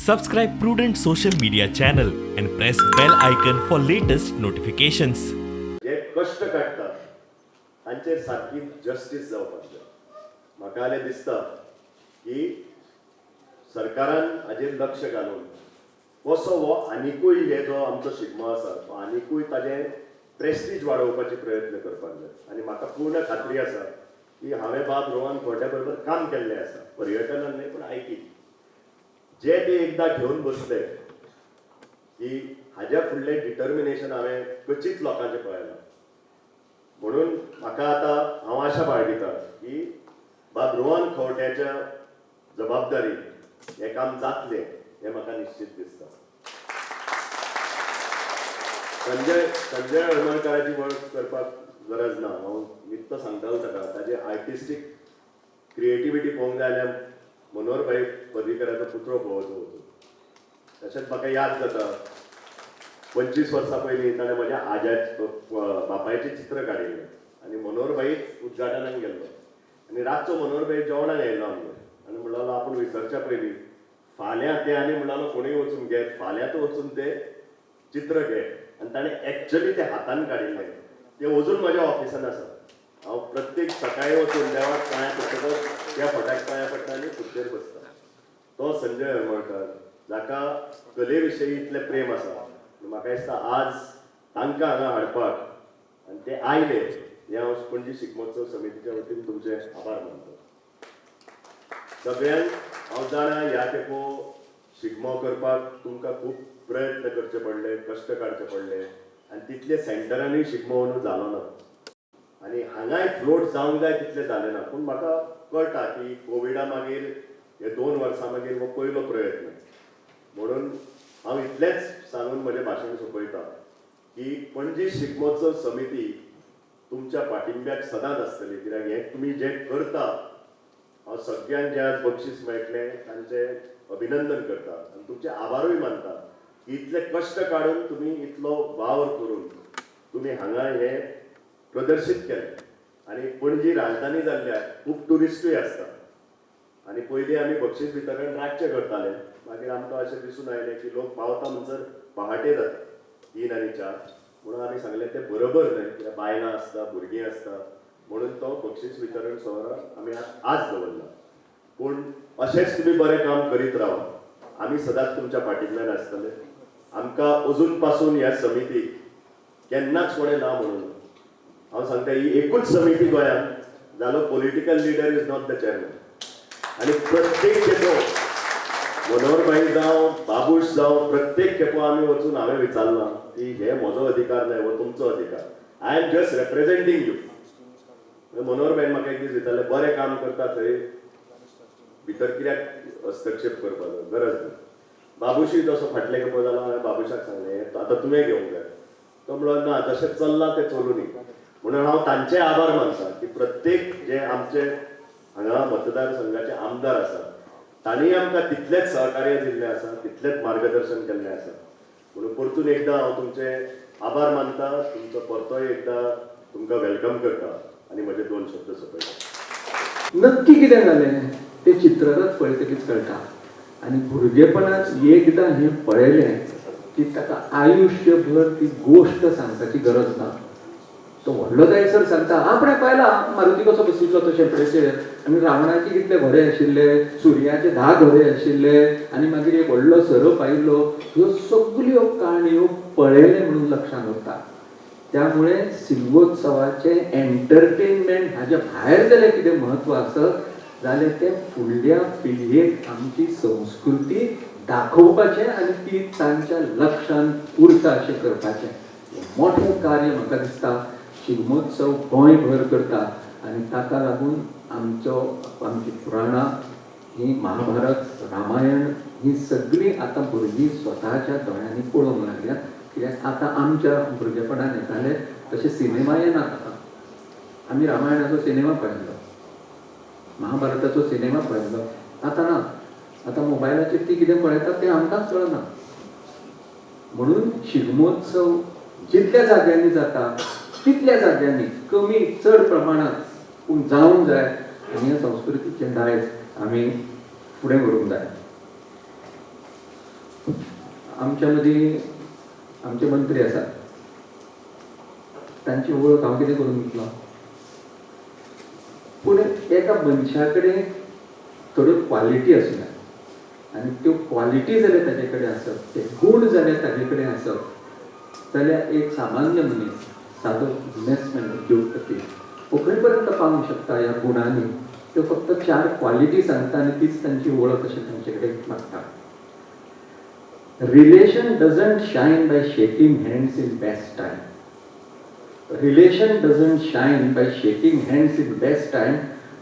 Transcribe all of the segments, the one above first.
Subscribe Prudent social media channel and press bell icon for latest notifications. जे कश्ट काडटात तांचेर सारकी जस्टीस जावपाक जाय. म्हाका जाल्यार दिसता की सरकारान हाजेर लक्ष घालून कसो हो आनिकूय हे जो आमचो शिगमो आसा तो आनिकूय ताजें प्रेस्टीज वाडोवपाचे प्रयत्न करपाक जाय. आनी म्हाका पूर्ण खात्री आसा की हांवें बाब रोहन खंवट्या बरोबर काम केल्लें आसा, पर्यटनान न्हय पूण IT जे ते एकदां घेवन बसले की हाज्या फुडलें डिटर्मिनेशन हांवें क्वचीत लोकांचें पळयलां. म्हणून म्हाका आतां हांव आशा बाळगिता की बाब रोहन खंवट्याच्या जबाबदारी हें काम जातलें हें म्हाका निश्चित दिसता. संजय हळमणकाराची वळख करपाक गरज ना, हांव नित्तो सांगतालो ताका ताजे आर्टिस्टीक क्रिएटिविटी पळोवंक जाय जाल्यार मनोहर भाई पर्रीकराचो पुतळो पळोवचो वचून. तशेंच म्हाका याद जाता 25 वर्सां पयलीं ताणें म्हज्या आज्या बापायचें चित्र काडिल्लें आनी मनोहर भाईच उद्घाटनाक गेल्लो आनी रातचो मनोहर भाई जेवणाक आयिल्लो आमगेर आनी म्हणलो आपूण विसरच्या पयलीं फाल्यां तें, आनी म्हणलो कोणूय वचून घे, फाल्यां तो वचून तें चित्र घे. आनी ताणें एक्चुअली तें हातान काडिल्लें, तें अजून म्हज्या ऑफिसान आसा. हांव प्रत्येक सकाळीं वचून देवाक पांयां पडटकच त्या फटाक पांयां पडटा आनी खुर्चेर बसता. तो संजय हरमळकर जाका कले विशयी इतलें प्रेम आसा, म्हाका दिसता आज तांकां हांगा हाडपाक आनी ते आयले हें हांव पणजी शिगमोत्सव समितीच्या वतीन तुमचे आभार मानता. सगळ्यांक हांव जाणा ह्या खेपो शिगमो करपाक तुमकां खूब प्रयत्न करचे पडले, कश्ट काडचे पडले आनी तितले सेंटरांनी शिगमो अंदू जालो ना आनी हांगाय फ्लोट जावंक जाय तितले जाले ना. पूण म्हाका कळटा की कोविडा मागीर हे 2 वर्सां मागीर हो पयलो प्रयत्न, म्हणून हांव इतलेंच सांगून म्हजें भाशण सोंपयता की पणजी शिगमोत्सव समिती तुमच्या पाठिंब्याक सदांच आसतली. कित्याक हें तुमी जें करता, हांव सगळ्यांक जें आज बक्षीस मेळटलें तांचें अभिनंदन करता आनी तुमचे आभारूय मानता की इतले कश्ट काडून तुमी इतलो वावर करून तुमी हांगा हें प्रदर्शीत केलें. आनी पणजी राजधानी जाल्ल्याक खूब ट्युरिस्टूय आसता आनी पयलीं आमी बक्षीस वितरण रातचें करताले, मागीर आमकां अशें दिसून आयलें की लोक पावता म्हणसर पहाटे जाता 3 आनी 4, म्हणून आमी सांगलें तें बरोबर न्हय, कित्याक बायलां आसता, भुरगीं आसता, म्हणून तो बक्षीस वितरण सुवाळो आमी आज दवरला. पूण अशेंच तुमी बरें काम करीत रावा, आमी सदांच तुमच्या फाटींतल्यान आसतले. आमकां अजून पासून ह्या समितीक केन्नाच कोणें ना म्हणून हांव सांगता, ही एकूच समिती गोंयांत जालो political leader is not the chairman. आनी प्रत्येक खेपो मनोहर भाई जावं बाबूश जावं, प्रत्येक खेपो आमी वचून हांवें विचारलां की हे म्हजो अधिकार न्हय, हो तुमचो अधिकार, I am just representing you. Manohar भाईन म्हाका एक दीस विचारलें, बरें काम करता थंय भितर कित्याक हस्तक्षेप करपाचो, गरज ना. बाबूशूय तसो फाटले खेपो जालो, हांवें बाबूशाक सांगलें आतां तुवें घेवंक जाय, तो म्हणलो ना जशें चल्लां तें चलूं न्ही. म्हणून हांव तांचे आभार मानता की प्रत्येक जे आमचे हांगा मतदारसंघाचे आमदार आसा तांणी आमकां तितलेंच सहकार्य दिल्लें आसा, तितलेंच मार्गदर्शन केल्लें आसा. म्हणून परतून एकदां हांव तुमचे आभार मानता, तुमचो परतोय एकदां तुमकां welcome करता आनी म्हजे 2 शब्द सोंपयता. नक्की कितें जालें तें चित्ररथ पळयतकीच कळटा आनी भुरगेपणांत एकदां हें पळयलें की ताका आयुश्यभर ती गोश्ट सांगपाची गरज ना. तो व्हडलो जायसर सांगता आपणें पळयला मारुती कसो बशिल्लो तो शेंपडेचेर आनी रावणाचे कितले घोडे आशिल्ले, सुर्याचे 10 घोडे आशिल्ले आनी मागीर एक व्हडलो सरप आयिल्लो. ह्यो सगल्यो काणयो पळयलें म्हणून लक्षांत उरता. त्यामुळे शिगमोत्सवाचें एंटरटेनमेंट हाज्या भायर जाल्यार कितें म्हत्व आसत जाल्यार तें फुडल्या पिळगेक आमची संस्कृती दाखोवपाचें आनी ती तांच्या लक्षांत उरता अशें करपाचें मोठें कार्य म्हाका दिसता शिगमोत्सव गोंयभर करता आनी ताका लागून आमची पुराणां ही महाभारत, रामायण ही सगळीं आतां भुरगीं स्वताच्या दोळ्यांनी पळोवंक लागल्यात. कित्याक आतां आमच्या भुरगेपणान येताले तशें सिनेमा येनात. आतां आमी रामायणाचो सिनेमा पळयल्लो, महाभारताचो सिनेमा पळयल्लो, आतां ना. आतां मोबायलाचेर ती कितें पळयतात तें आमकांच कळना. म्हणून शिगमोत्सव जितल्या जाग्यांनी जाता तितल्या जाग्यांनी कमी चड प्रमाणांत पूण जावंक जाय आनी ह्या संस्कृतीचें दायज आमी फुडें व्हरूंक जाय. आमच्या मदीं आमचे मंत्री आसात, तांची वळख हांव कितें करून दितलो? पूण एका मनशा कडेन थोड्यो क्वालिटी आसूं जाय आनी त्यो क्वालिटी जाल्यार ताजे कडेन आसत, ते गूण जाल्यार ताजे कडेन आसत जाल्यार एक सामान्य मनीस, सादो बिजनेसमॅन, उद्योगपती हो खंय पर्यंत पावूंक शकता ह्या गुणांनी. त्यो फक्त 4 क्वालिटी सांगता आनी तीच तांची वळख अशें तांचे कडेन मागता. Relation doesn't shine by shaking hands in best time. Relation doesn't shine by shaking hands in best time,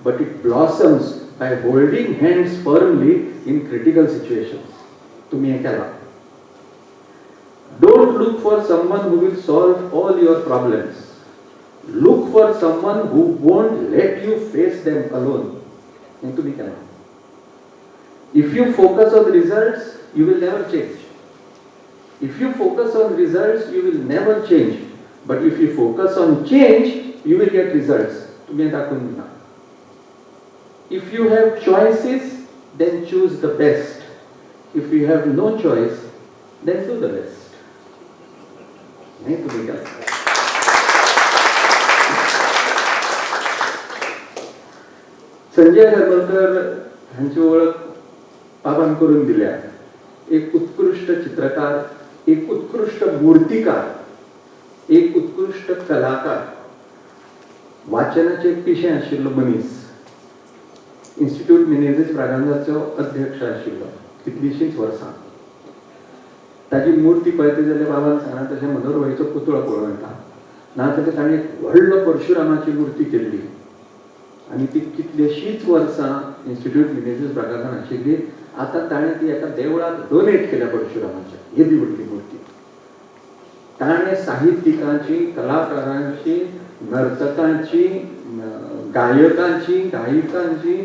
but it blossoms by holding hands firmly in critical situations. तुम्ही हे केला. Don't look for someone who will solve all your problems. Look for someone who won't let you face them alone. हे तुम्ही केला. If you focus on results, you will never change. If you focus on results, you will never change. But if you focus on change, you will get results. तुम्ही दाखवून दिला. If you have choices, then choose the best. If you have no choice, then do the best. हे तुम्ही केलं. संजय हरमलकर हांची वळख बाबान करून दिल्या. एक उत्कृष्ट चित्रकार, एक उत्कृष्ट मूर्तिकार, एक उत्कृष्ट कलाकार, वाचनाचे पिशें आशिल्लो मनीस, इन्स्टिट्यूट मिनेझीस ब्रागांझाचो अध्यक्ष आशिल्लो कितलींशींच वर्सां. ताजी मूर्ती पळयती जाल्यार बाबान सांगलां तशें मनोहरभाईचो पुतळो पळोवंक मेळटा. ना जाल्यार ताणें एक व्हडलो परशुरामाची मूर्ती केल्ली आनी ती कितलेशींच वर्सां इन्स्टिट्यूट मिनेझीस ब्रागांझान आशिल्ली. आतां ताणें ती एका देवळाक डोनेट केल्या परशुरामाच्या, येदी व्हडली मूर्ती. ताणें साहित्यिकांची, कलाकारांची, नर्तकांची, गायकांची, गायिकांची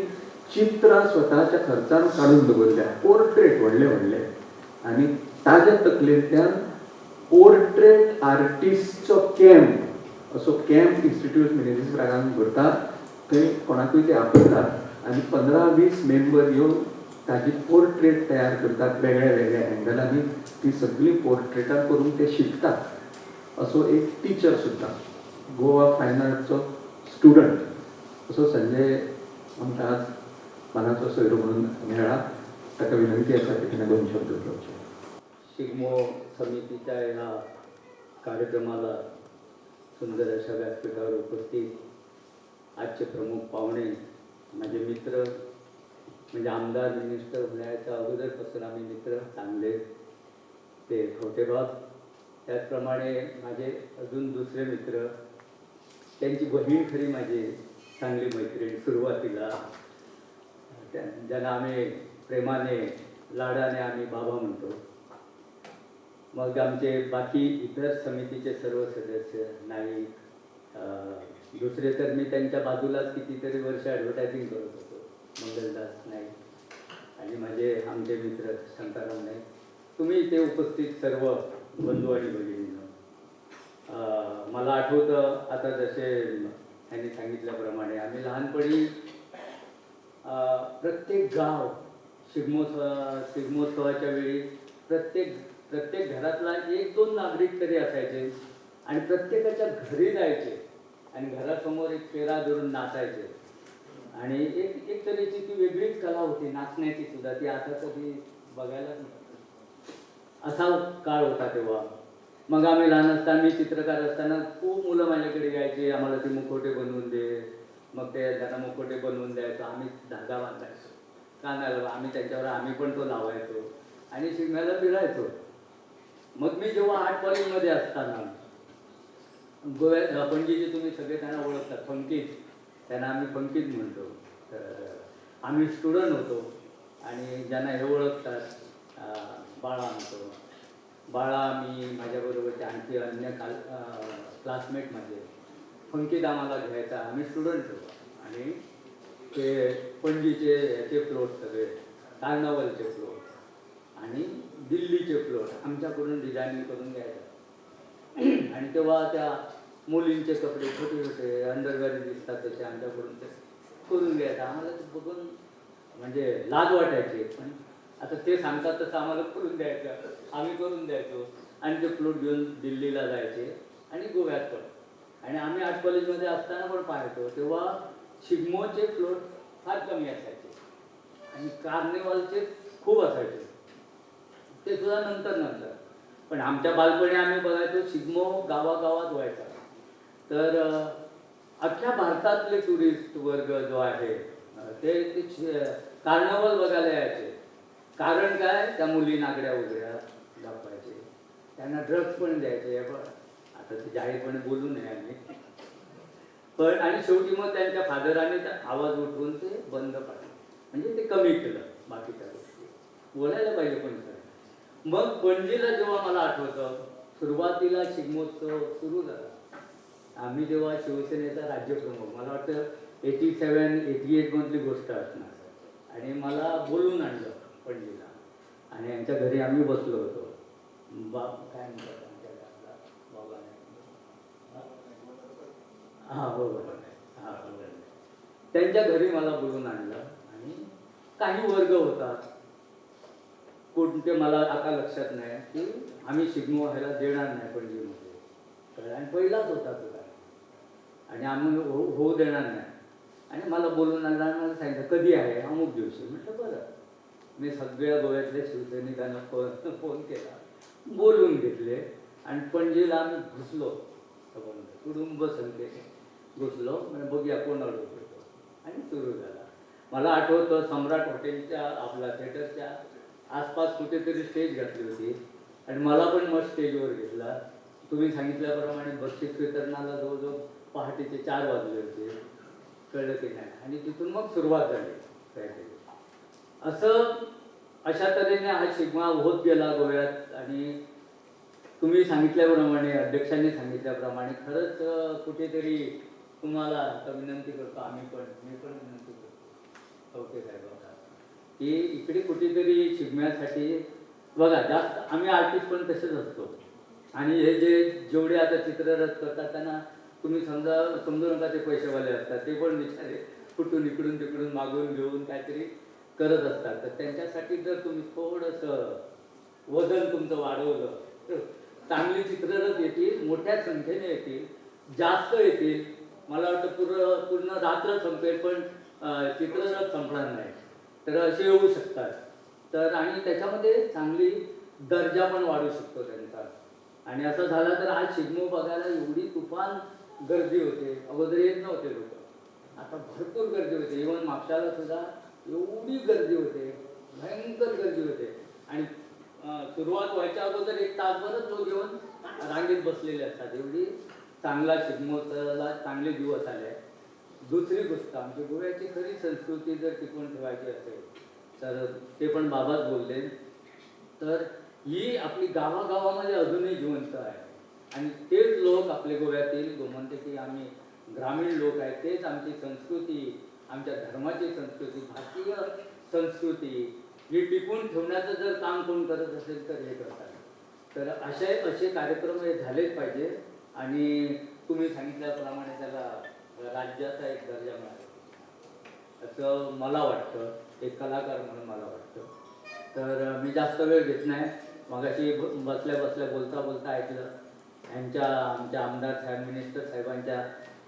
चित्रां स्वताच्या खर्चान काडून दवरल्या, पोर्ट्रेट व्हडले व्हडले. आनी ताज्या तकलेंतल्यान पोर्ट्रेट आर्टिस्टचो कॅम्प, असो कॅम्प इन्स्टिट्यूट मिनेझीस ब्रागांझान भरता. थंय कोणाकूय ते आपयतात आनी 15-20 मेंबर येवन ताजी पोर्ट्रेट तयार करतात वेगळ्या वेगळ्या एंगलांनी. ती सगळीं पोर्ट्रेटां करून ते शिकतात. असो एक टिचर सुद्दां, गोवा फायन आर्टचो स्टुडंट असो संजय आमकां आज मानाचो सोयरो म्हणून मेळ्ळा. ताका विनंती आसा की तिणें दोन शब्द उलोवचे. शिगमो समितीच्या ह्या कार्यक्रमाला सुंदर अशा व्यासपीठावर उपस्थित आजचे प्रमुख पाहुणे, माझे मित्र, म्हणजे आमदार मिनिस्टर होण्याच्या अगोदरपासून आम्ही मित्र चांगले, ते खवटेबाब. त्याचप्रमाणे माझे अजून दुसरे मित्र, त्यांची बहीण खरी माझी चांगली मैत्रीण सुरुवातीला, ज्यांना आम्ही प्रेमाने लाडाने आम्ही बाबा म्हणतो. मग आमचे बाकी इतर समितीचे सर्व सदस्य, नाईक, दुसरे तर मी त्यांच्या बाजूलाच कितीतरी वर्ष ॲडव्हर्टायझिंग करत होतो, मंगलदास नाईक आणि माझे आमचे मित्र शांताराम नाईक, तुम्ही इथे उपस्थित सर्व बंधू आणि भगिनींनो, मला आठवतं आता जसे यांनी सांगितल्याप्रमाणे आम्ही लहानपणी प्रत्येक गाव शिगमोत्सवाच्या वेळी प्रत्येक प्रत्येक घरातला एक दोन नागरिक तरी असायचे आणि प्रत्येकाच्या घरी जायचे आणि घरासमोर एक पेरा धरून नाचायचे. आणि एक एक तऱ्हेची ती वेगळीच कला होती नाचण्याची सुद्धा, ती आता कधी बघायलाच नाही. असा काळ होता तेव्हा. मग आम्ही लहान असताना, मी चित्रकार असताना खूप मुलं माझ्याकडे यायची, आम्हाला ते मुखवटे बनवून दे. मग ते त्यांना मुखवटे बनवून द्यायचो आम्ही, धागा बांधायचो कानाला, आम्ही त्यांच्यावर आम्ही पण तो लावायचो आणि शिगम्याला फिरायचो. मग मी जेव्हा आर्ट कॉलेजमध्ये असताना गोव्यात, पणजीचे तुम्ही सगळे त्यांना ओळखतात, फंकीज, त्यांना आम्ही फंकीज म्हणतो. तर आम्ही स्टुडंट होतो आणि ज्यांना हे ओळखतात, बाळा म्हणतो, बाळा, मी, माझ्याबरोबरचे आणखी अन्य काल क्लासमेट माझे, फंकीज आम्हाला घ्यायचा. आम्ही स्टुडंट होतो आणि ते पणजीचे ह्याचे फ्लोट सगळे, कार्नावलचे फ्लोट आणि दिल्लीचे फ्लोट आमच्याकडून डिझायनिंग करून घ्यायचं. आणि तेव्हा त्या मुलींचे कपडे छोटे छोटे अंडरवेअर दिसतात तसे आमच्याकडून ते करून घ्यायचं. आम्हाला ते बघून म्हणजे लाज वाटायची, पण आता ते सांगतात तसं आम्हाला करून द्यायचं, आम्ही करून द्यायचो. आणि ते फ्लोट घेऊन दिल्लीला जायचे आणि गोव्यात पण. आणि आम्ही आर्ट कॉलेजमध्ये असताना पण पाहायचो, तेव्हा शिगमोचे फ्लोट फार कमी असायचे आणि कार्निवलचे खूप असायचे, ते सुद्धा नंतर नंतर. पण आमच्या बालपणी आम्ही बघायचो शिगमो गावागावात व्हायचा. तर अख्ख्या भारतातले टुरिस्ट वर्ग जो आहे ते कार्निवल बघायला यायचे. कारण काय, त्या मुली नागड्या उघड्या दाखवायचे, त्यांना ड्रग्ज पण द्यायचे. पण आता ते जाहीरपणे बोलू नये आम्ही पण. आणि शेवटी मग त्यांच्या फादराने आवाज उठवून ते बंद पाडले, म्हणजे ते कमी केलं. बाकीच्या गोष्टी बोलायला पाहिजे पण खरं. मग पणजीला जेव्हा मला आठवतं सुरुवातीला शिगमोत्सव सुरू झाला, आम्ही जेव्हा शिवसेनेचा राज्यप्रमुख, मला वाटतं 87-88 मधली गोष्ट असणार, आणि मला बोलून आणलं पणजीला आणि यांच्या घरी आम्ही बसलो होतो. बाप काय म्हणतात आमच्या घरातला बाबा नाही, हां बरोबर, हां बरोबर, त्यांच्या घरी मला बोलून आणलं. आणि काही वर्ग होतात कोणते मला आता लक्षात नाही की आम्ही शिगमो व्हायला देणार नाही पणजीमध्ये, आणि पहिलाच होता तो काय, आणि आम्ही होऊ देणार नाही. आणि मला बोलून आणलं आणि मला सांगितलं कधी आहे, अमुक दिवशी. म्हटलं बरं. मी सगळ्या गोव्यातल्या शिवसैनिकांना फोन केला, बोलून घेतले आणि पणजीला आम्ही घुसलो, कुटुंब संख्येने घुसलो, म्हणजे बघूया कोण अडवतो, आणि सुरू झाला. मला आठवतं सम्राट हॉटेलच्या आपला थिएटरच्या आसपास कुठेतरी स्टेज घातली होती आणि मला पण मग स्टेजवर घेतला. तुम्ही सांगितल्याप्रमाणे बक्षीस वितरणाला जवळजवळ पहाटेचे 4 वाजले होते, कळलं की नाही. आणि तिथून मग सुरुवात झाली काहीतरी असं. अशा तऱ्हेने हा शिगमा होत गेला गोव्यात. आणि तुम्ही सांगितल्याप्रमाणे, अध्यक्षांनी सांगितल्याप्रमाणे खरंच कुठेतरी तुम्हाला आता विनंती करतो, आम्ही पण, मी पण विनंती करतो ओके साहेबांना की इकडे कुठेतरी शिगम्यासाठी बघा, जास्त आम्ही आर्टिस्ट पण तसेच असतो. आणि हे जे जेवढे आता चित्ररथ करतात त्यांना तुम्ही समजू नका ते पैसेवाले असतात, ते पण बिचारे कुठून इकडून तिकडून मागून घेऊन काहीतरी करत असतात. तर त्यांच्यासाठी जर तुम्ही थोडंसं वजन तुमचं वाढवलं तर चांगली चित्ररथ येतील, मोठ्या संख्येने येतील, जास्त येतील. मला वाटतं पूर्ण रात्र संपेल पण चित्ररथ संपणार नाही, तर असे येऊ शकतात. तर आणि त्याच्यामध्ये चांगली दर्जा पण वाढू शकतो त्यांचा. आणि असं झालं तर आज शिगमो बघायला एवढी तुफान गर्दी होते, अगोदर येत नव्हते लोक, आता भरपूर गर्दी होते. इव्हन म्हापशाला सुद्धा एवढी गर्दी होते, भयंकर गर्दी होते. आणि सुरुवात व्हायच्या अगोदर 1 तासभरच लोक येऊन रांगेत बसलेले असतात. एवढी चांगला शिगमोत्सवाला चांगले दिवस आले आहेत. दुसरी गोष्ट, आमची गोव्याची खरी संस्कृती जर टिकवून ठेवायची असेल तर ते पण बाबाच बोलले, तर ही आपली गावागावामध्ये अजूनही जिवंत आहे. आणि तेच लोक आपले गोव्यातील गोमंतकी आम्ही ग्रामीण लोक आहेत, तेच आमची संस्कृती, आमच्या धर्माची संस्कृती, भारतीय संस्कृती ही टिकवून ठेवण्याचं जर काम कोण करत असेल तर हे करतात. तर असे असे कार्यक्रम हे झालेच पाहिजे. आणि तुम्ही सांगितल्याप्रमाणे त्याला राज्याचा एक दर्जा मिळाला असं मला वाटतं, एक कलाकार म्हणून मला वाटतं. तर मी जास्त वेळ घेत नाही. मगाशी बसल्या बसल्या बोलता बोलता ऐकलं यांच्या, आमच्या आमदार साहेब, मिनिस्टर साहेबांच्या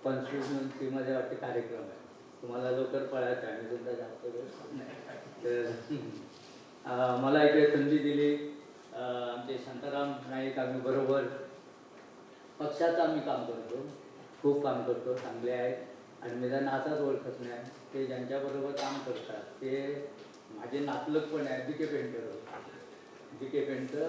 कॉन्स्टिट्युन्सीमध्ये वाटते कार्यक्रम आहे, तुम्हाला लवकर पळायचं आहे, मी सुद्धा जास्त वेळ नाही. तर मला इकडे संधी दिली आमचे शांताराम नाईक, आम्ही बरोबर पक्षाचं आम्ही काम करतो, खूप काम करतो, चांगले आहेत. आणि मी त्यांना असाच ओळखत नाही, ते ज्यांच्याबरोबर काम करतात ते माझे नातलग पण आहेत, D K Painter. D K Painter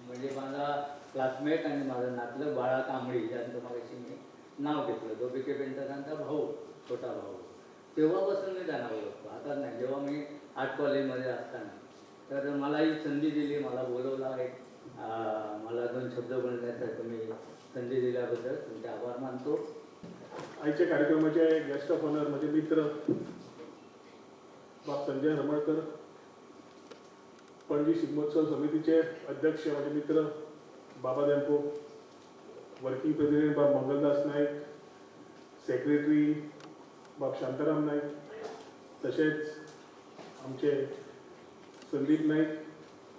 म्हणजे माझा क्लासमेट आणि माझा नातलग बाळा कांबळी, ज्यांचं मगाशी मी नाव घेतलं, तो डी के पेंटरांचा भाऊ, छोटा भाऊ. तेव्हापासून मी त्यांना ओळखतो, आता नाही, जेव्हा मी आर्ट कॉलेजमध्ये असताना. तर मला ही संधी दिली, मला बोलवला, एक मला 2 शब्द बोलण्याचा तुम्ही संधी दिल्याबद्दल तुमचे आभार मानतो. आयच्या कार्यक्रमाचे गेस्ट ऑफ ऑनर माझे मित्र बाब संजय हरमळकर, पणजी शिगमोत्सव समितीचे अध्यक्ष माझे मित्र बाबा धेंपो, वर्किंग प्रेसिडेंट बाब मंगलदास नाईक, सेक्रेटरी बाब शांताराम नाईक, तशेंच आमचे संदीप नाईक,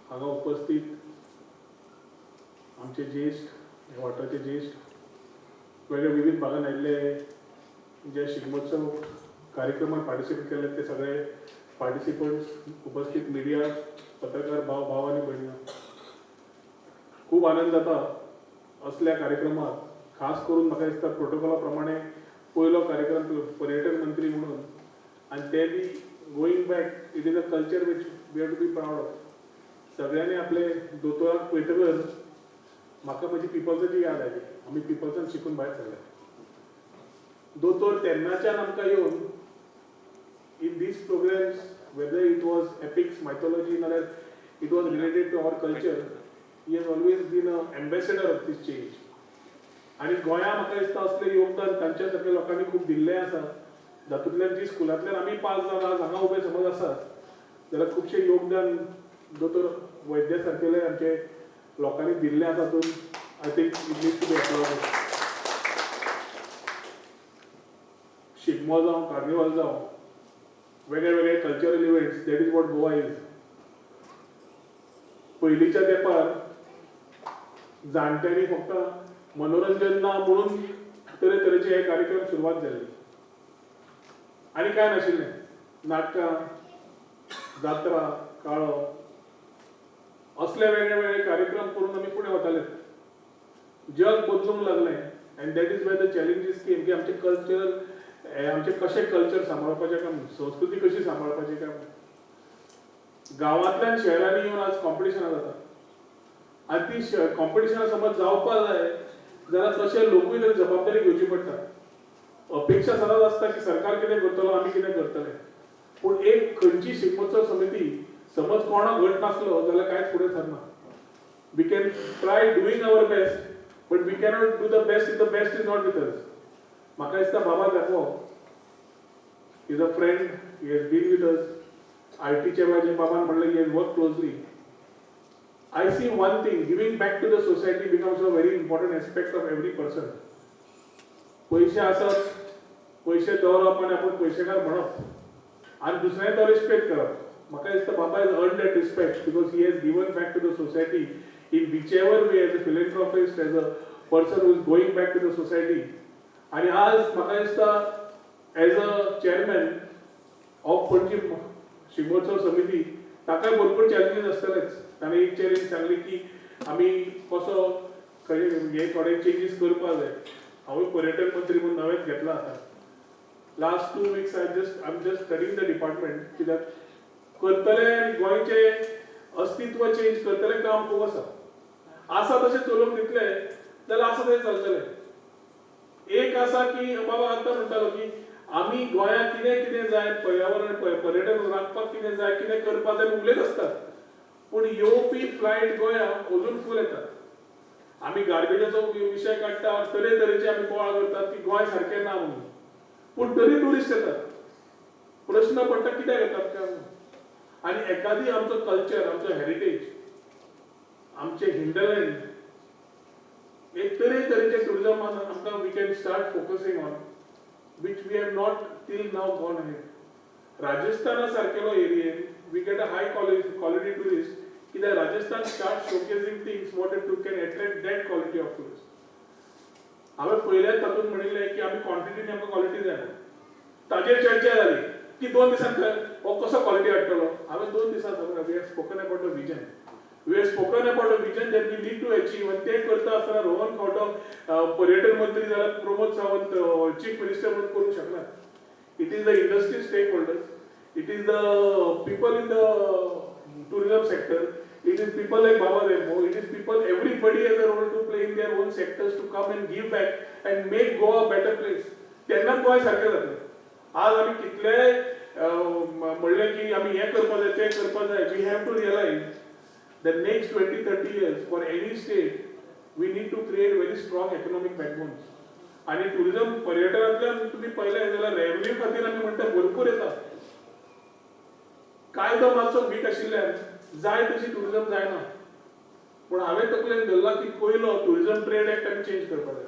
हांगा उपस्थित आमचे ज्येश्ठ, ह्या वाठाराचे ज्येश्ठ, वेगळ्या विविध भागान आयिल्ले जे शिगमोत्सव कार्यक्रमात पार्टिसिपेट केल्ले ते सगळे पार्टिसिपंट्स, उपस्थित मिडिया, पत्रकार भाव भाव आनी भयणी, खूब आनंद जाता असल्या कार्यक्रमात. खास करून म्हाका दिसता प्रोटोकॉला प्रमाणे पयलो कार्यक्रम पर्यटन मंत्री म्हणून, आनी ते बी going back, it is a culture which we have to be proud of. सगळ्यांनी आपले दोतोराक पळयतकच म्हाका म्हजी पिपल्साची याद आयली. आमी पिपल्सान शिकून भायर सरले. दोतोर तेन्नाच्यान आमकां येवन in these programs, whether it was epics, mythology, नाल्यार it was related to our culture, he has always been a ambassador of this change. आनी गोंया म्हाका दिसता असलें योगदान तांच्या सारक्या लोकांनी खूब दिल्लें आसा, जातूंतल्यान जी स्कुलांतल्यान आमी पास जावन आज हांगा उबे समज आसात जाल्यार खुबशें योगदान दोतोर वैद्य सारकेले आमचे लोकांनी दिल्लें आसा. तातूंत I think it needs to be applauded. Shigmo जावं, कार्निवाल जावं, वेगळे वेगळे cultural events, that is what Goa is. पयलींच्या तेंपार जाणट्यांनी फक्त मनोरंजन ना म्हणून तरेतरेचे हे कार्यक्रम सुरवात जाल्ली आनी कांय नाशिल्लें. नाटकां, जात्रा, काळो असले वेगळे वेगळे कार्यक्रम करून आमी फुडें वताले. जग बदलूंक लागलें and that is where the challenges came की आमचें कल्चरल, आमचें कशें कल्चर सांबाळपाचें काय, संस्कृती कशी सांबाळपाची काय. गांवांतल्यान शहरांनी येवन आज कॉम्पिटिशनां जाता आनी ती कॉम्पिटिशनां समज जावपा जाय जाल्यार तशे लोकूय तरी जबाबदारी घेवची पडटा. अपेक्षा सदांच आसता की सरकार कितें करतलो, आमी कितें करतले, पूण एक खंयची शिगमोत्सव समिती समज कोणा घट नासलो जाल्यार कांयच फुडें सरना. We can try doing our best, but we cannot do the best if the best is not with us. म्हाका दिसता बाबा Dempo is a friend, he has been with us. आयटीच्या वेळार बाबान म्हणलें, he has work closely. I see one thing, giving back to the society becomes a very important aspect of every person. पयशे आसत, पयशे दवरप आनी आपूण पयशेकार म्हणप आनी दुसऱ्यांनी तो रिस्पेक्ट करप. म्हाका दिसता बाबा has earned that respect because he has given back to the society in whichever way, as a philanthropist, as a person who is going back to the society. आनी आज म्हाका दिसता as a chairman of Panaji Shigmotsav समिती ताकाय भरपूर challenges आसतलेच. ताणें एक challenge सांगली की आमी कसो खंय हे थोडे चेंजीस करपा जाय. हांवूय पर्यटन मंत्री म्हणून नवेंच घेतला आतां. Last 2 weeks I am just studying the department, कित्याक करतले आनी गोंयचें अस्तित्व चेंज करतले काम खूब आसा. आसा तशें चलोवंक दितले जाल्यार आसा तशें चलतलें. एक आसा की बाबा आतां म्हणटालो की आमी गोंयांत कितें कितें जाय, पर्यावरण पर्यटन राखपाक कितें जाय, कितें करपाक जाय उलयत आसतात, पूण येवपी फ्लायट गोंया अजून फूल येतात. आमी गार्बेजाचो विशय काडटा, तरेतरेचे आमी बोवाळ करतात की गोंय सारकें ना म्हणून, पूण तरी ट्युरिस्ट येतात. प्रश्न पडटा कित्याक येतात काय म्हणून. आनी एकादी आमचो कल्चर, आमचो हेरिटेज, आमचें हिंडरलँड एक तरेतरेचे टुरिजमान आमकां we can start focusing on, which we have not till now gone ahead. राजस्थाना सारकेलो एरियेन we get a high quality tourist, कित्याक Rajasthan start showcasing things what it can attract that quality of tourist. हांवें पयल्याच तातूंत म्हणिल्लें की आमी quantity, आमकां quality जाय म्हणून. ताजेर चर्चा जाली की 2 दिसांत हो कसो क्वॉलिटी हाडटलो. हांवें 2 दिसां खबर, we have spoken about a vision, we have spoken about a vision that we need to achieve. आनी तें करता आसतना रोहन खंवटो पर्यटन मंत्री जाल्यार प्रमोद सावंत चीफ मिनिस्टर म्हणून करूंक शकना. It is the industry stakeholders, it is the people in the tourism sector, it is people like Baba Dempo, it is people, everybody has a role to play in their own sectors to come and give back and make Goa a better place. तेन्नाच गोंय सारकें जातलें. आज आमी कितले म्हणलें की आमी हें करपा जाय, तें करपा जाय, we have to realize the next 20-30 years for any state, we need to create very strong economic backbones. आनी टुरिझम पर्यटनांतल्यान तुमी पळयलें जाल्यार रेव्हन्यू खातीर आमी म्हणटा भरपूर येता. कायदो मातसो वीक आशिल्ल्यान जाय तशी टुरिझम जायना, पूण हांवें तकलेन धरला की पयलो टुरिझम ट्रेड एक्ट आमी चेंज करपाक जाय.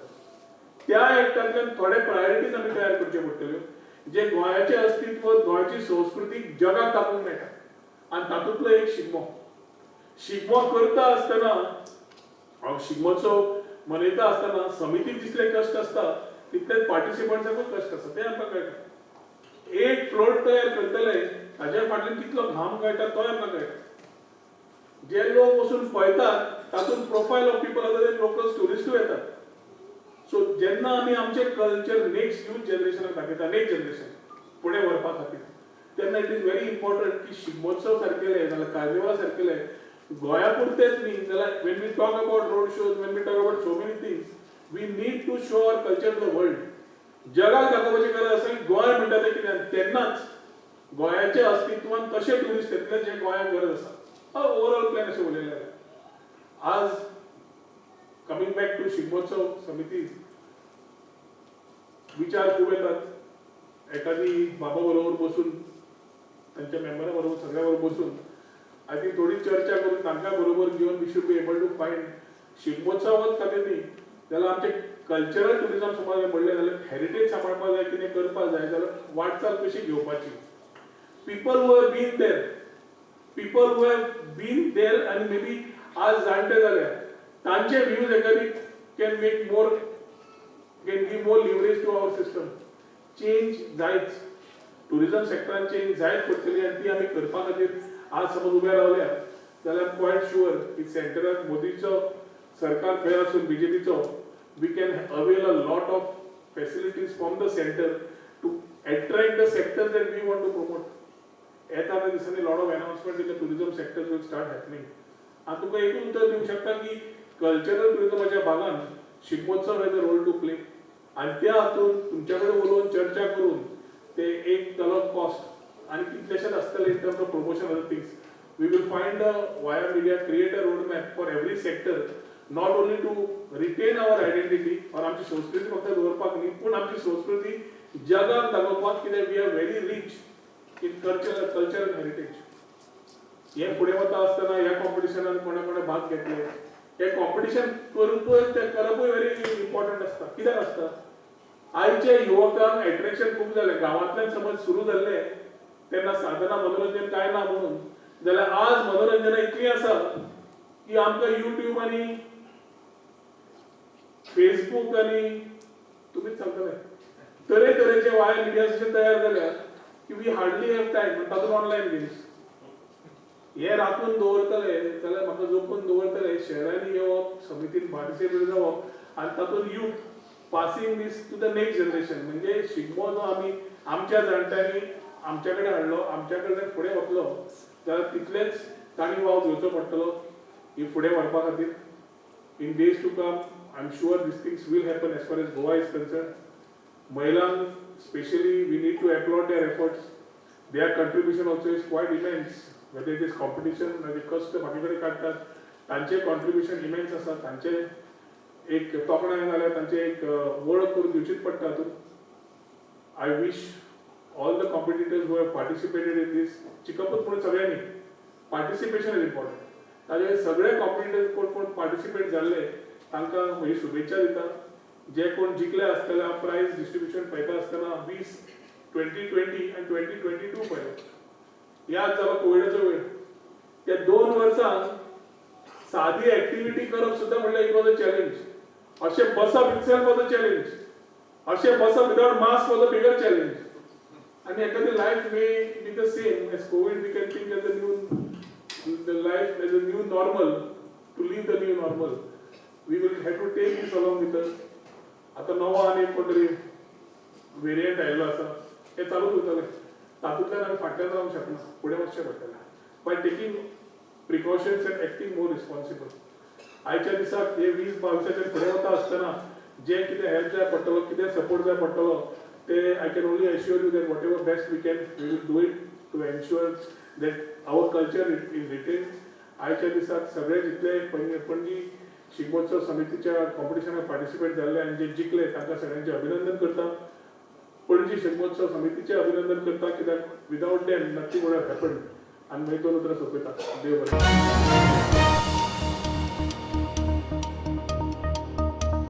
त्या एक्टांतल्यान थोडे प्रायोरिटीज आमी तयार करच्यो पडटल्यो, जे गोंयाचें अस्तित्व, गोंयची संस्कृती जगाक दाखोवंक मेळटा. आनी तातूंतलो एक शिगमो. शिगमो करता आसतना, शिगमोत्सव मनयता आसतना समितीक जितले कश्ट आसता तितलेच पार्टिसिपंट्साकूय कश्ट आसता, तें आमकां कळटा. एक फ्लोट तयार करतले ताज्या फाटल्यान कितलो घाम गळटा तोय आमकां कळटा. जे लोक वचून पळयतात तातूंत प्रोफायल ऑफ पिपल आसा, ते लोकल ट्युरिस्टूय येतात. सो जेन्ना आमी आमचें कल्चर नेक्स्ट यूथ जनरेशनाक दाखयता, नेक्स्ट जनरेशन फुडें व्हरपा खातीर, तेन्ना it is very important की शिगमोत्सव सारकेले नाल्यार कार्निवाल सारकेले गोंया पुरतेच न्ही, जाल्यार when we talk about road shows, when we talk about so many things, we need to show our culture to the world. जगाक दाखोवपाची गरज आसा की गोंय म्हणटा तें कितें. तेन्नाच गोंयाच्या अस्तित्वान तशे ट्युरिस्ट येतले जे गोंयाक गरज आसा. ओवरऑल प्लॅन अशें उलयलें. आज कमींग बॅक टू शिगमोत्सव समिती, विचार खूब येतात. एखादी बाबा बरोबर बसून, तांच्या मेंबरा बरोबर, सगळ्या बरोबर बसून I think थोडी चर्चा करून तांकां बरोबर घेवन we should be able to find शिगमोत्सवाच खातीर न्ही जाल्यार आमचे कल्चरल ट्युरिजम समज म्हणलें जाल्यार हेरिटेज सांबाळपाक जाय, कितें करपाक जाय जाल्यार वाटचाल कशी घेवपाची. People who have been there, people who have been there आनी मे बी आज जाणटे जाल्या, तांचे व्यूज एखादी can make more, can give more leverage to our system. Change जायच, टुरिजम सेक्टरान चेंज जायत पडटली आनी ती आमी करपा खातीर आज समज उबे रावल्या जाल्यार क्वायट शुअर की सेंटराक मोदीचो सरकार खंय आसून बीजेपीचो, we can avail a lot of facilities from the center to attract the sectors that we want to promote. येता त्या दिसांनी lot of announcement in the tourism sectors will start happening. आनी तुका एकूच उतर दिवंक शकता की कल्चरल टुरिजमाच्या भागान Shigmotsav has a role to play. आनी त्या हातून तुमच्या कडेन उलोवन चर्चा करून ते एक जालो कॉस्ट आनी कितलेशेच आसतले in terms of promotion, other things, we will find a via media, create a road map for every sector, not only to retain our identity or आमची संस्कृती फक्त दवरपाक न्ही, पूण आमची संस्कृती जगाक दाखोवपाक कित्याक we are very rich in culture and heritage. हे फुडें वता आसतना ह्या कॉम्पिटिशनान कोणा कोणा भाग घेतले, हे कॉम्पिटिशन करूंकूय ते करपूय व्हेरी इम्पॉर्टंट आसता. कित्याक आसता, आयच्या युवकांक एट्रेक्शन खूब जालें. गांवांतल्यान समज सुरू जाल्लें तेन्ना साधना मनोरंजन कांय ना म्हणून, जाल्यार आज मनोरंजनां इतलीं आसा की आमकां युट्यूब आनी फेसबूक आनी तुमीच सांगतले तरेतरेचे वायर मिडिया अशे तयार जाल्या की we hardly have time. तातूंत ऑनलायन गेम्स हे राखून दवरतले जाल्यार म्हाका जपून दवरतले. शहरांनी येवप, समितीन पार्टिसिपेट जावप आनी तातूंत youth passing this to the next generation. म्हणजे शिगमो जो आमी आमच्या जाणट्यांनी आमच्या कडेन हाडलो, आमच्या कडल्यान फुडें वतलो जाल्यार तितलेच तांणी वाव घेवचो पडटलो ही फुडें व्हरपा खातीर. In days to come, I am sure these things will happen. As far as Goa is concerned, महिलांक specially we need to applaud their efforts. Their contribution also is quite immense, whether it is competition, मागीर कश्ट बाकी कडेन काडटात, तांचे contribution immense आसा. तांचे एक तोखणाय जाल्यार तांचे एक वळख करून दिवचीच पडटा हातूंत. I wish all the competitors who have participated in this, जिखपूच म्हणून सगळ्यांनी, पार्टिसिपेशन is important, ताजे सगळे कॉम्पिटिटर्स कोण कोण पार्टिसिपेट जाल्ले तांकां म्हजी शुभेच्छा दिता. जे कोण जिखले आसतले, हांव प्रायज डिस्ट्रिब्युशन पळयता आसतना 20, 2020 आनी 2022 पळयलो. याद जालो कोविडाचो वेळ. त्या 2 वर्सांक सादी एक्टिविटी करप सुद्दां म्हणल्यार it was a challenge. अशें बसप itself was a challenge. अशें बसप without mask was a bigger challenge. आनी एखादी life may be the same as Covid, we can think as a new the life as a new normal, to live the new normal. We will have to take this along with us. आतां नवो आनी एक कोण तरी variant आयिल्लो आसा, हे चालूच उरतलें. तातूंतल्यान आमी फाटल्यान रावंक शकना, फुडें वचचें पडटलें by taking precautions and acting more responsible. आयच्या दिसाक हे 20-22च्या फुडें वता आसतना जे कितें हेल्प जाय पडटलो, कितें सपोर्ट जाय पडटलो ते I can only assure you that whatever best we can, we will do it to ensure that our culture is retained. आयच्या दिसाक सगळे जितले पणजी शिगमोत्सव समितीच्या कॉम्पिटिशनाक पार्टिसिपेट जाल्ले आनी जे जिखले तांकां सगळ्यांचें अभिनंदन करता. पणजी शिगमोत्सव समितीचें अभिनंदन करता, कित्याक without them nothing would have happened. आनी मागीर दोन उतरां सोंपयता. देव बरें.